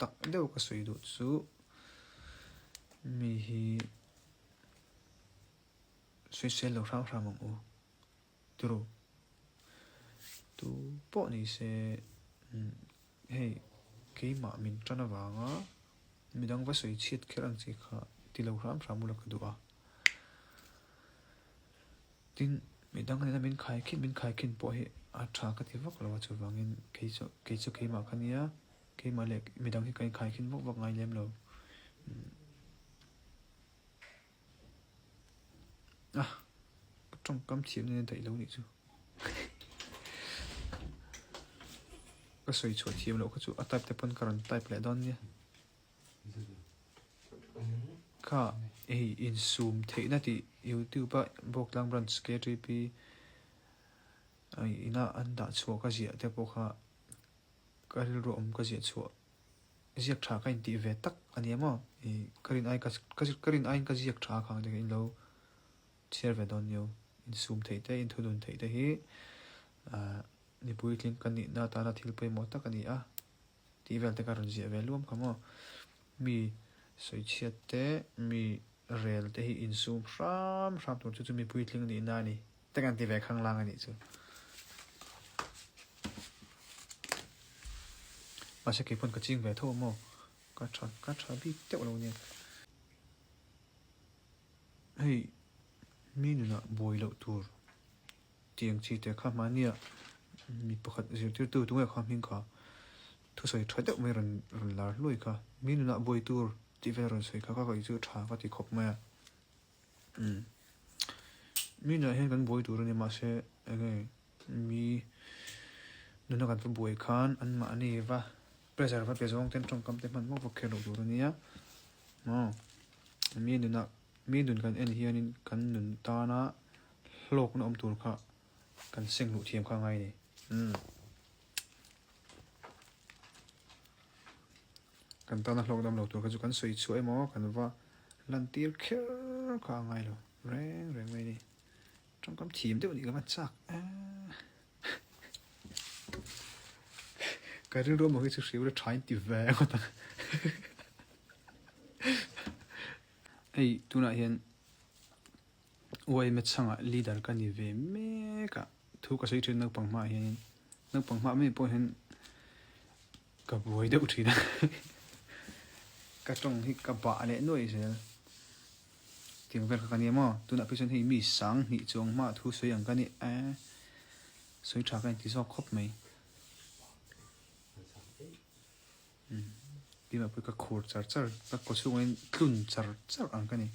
Tak deuh ka sawi duh chu mi hi sawisel lo hram hram ang u tiro tu pawh ni se hei keimah min tan avanga midang va sawi chhiat kher ang chi kha ti lo hram hram ula ka duh a. Tin, midang nena min khaikhin min khaikhin pawh hi a tha ka ti vak lo a, chuvangin kei chu kei chu keimah ka nia, keimah leh midang hi ka inkhaikhin vak vak ngai lem lo. A, ka tawngkam thiam nena daih lo nih chu. Ka sawi chhuah thiam loh kha chu a type te pawn ka rawn type leh dawn nia. Kha hei insum theihna tih youtube a Bawktlang branch KTP ina an dah chhuah ka ziah te pawh kha ka rilru awm ka ziah chhuah ziak tha ka intih ve tak a nia maw ih ka rin ai ka rin aiin ka ziak tha khang te kha inlo chhiar ve dawn nia insum theih te inthunun theih te hi ah mipuitling ka nihna atana thil pawimawh tak a ni a. Tih vel te ka rawn ziah ve luam kha maw. Mi sawichhiat te, mi rel te hi insum hram hram tur chu chu mi puitling nihna a ni te kan ti ve khanglang a nih chu. Mahse kei pawn ka ching ve tho a maw, ka tha ka tha bik deuh lo nia. Hei mi nunah buai loh tur. Tiang chi te kha hmania mi pakhat zirtirtu tunge kha hming kha thusawi tha deuh mai rawn rawn lar hluai kha mi nunah buai tur tih vel rawn sawi kha ka kaih chu tha ka ti khawp mai a umm mi nunah hian kan buai tur a ni mahse enge mi nuna kan va buai khan anmahni va pressure va pe zawng ten tawngkam te hman vak vak kher loh tur a nia maw mi nunah mi nun kan en hianin kan nun tana Hlawkna awm tur kha kan seng luh thiam kha ngai a ni. Umm. Kan tana hlawkna awm lo tur kha chu kan sawi chhuah emaw kan va lantir kher kha a ngai lo reng reng mai a ni. Tawngkam thiam deuh nih ka va chak a. Ka rilru emaw hi chu hriau la tha in ti ve ngawt ang. Hei tunah hian. Uaime chhangah leader ka ni ve mek a, thu ka sawi thin naupang hmaah hianin naupang hmaah mai pawh hian ka buai deuh thin a, ka tawng hi ka bah leh nuaih zel. Tiang vel kha ka nia maw, tunah phei chuan hei mi sang hnih chuang hmaah thu sawi ang ka ni e, sawi tha ka inti zawk khawp mai. Timah pawh hi ka khur char char, ka kawchhungah hian tlun char char ang ka ni.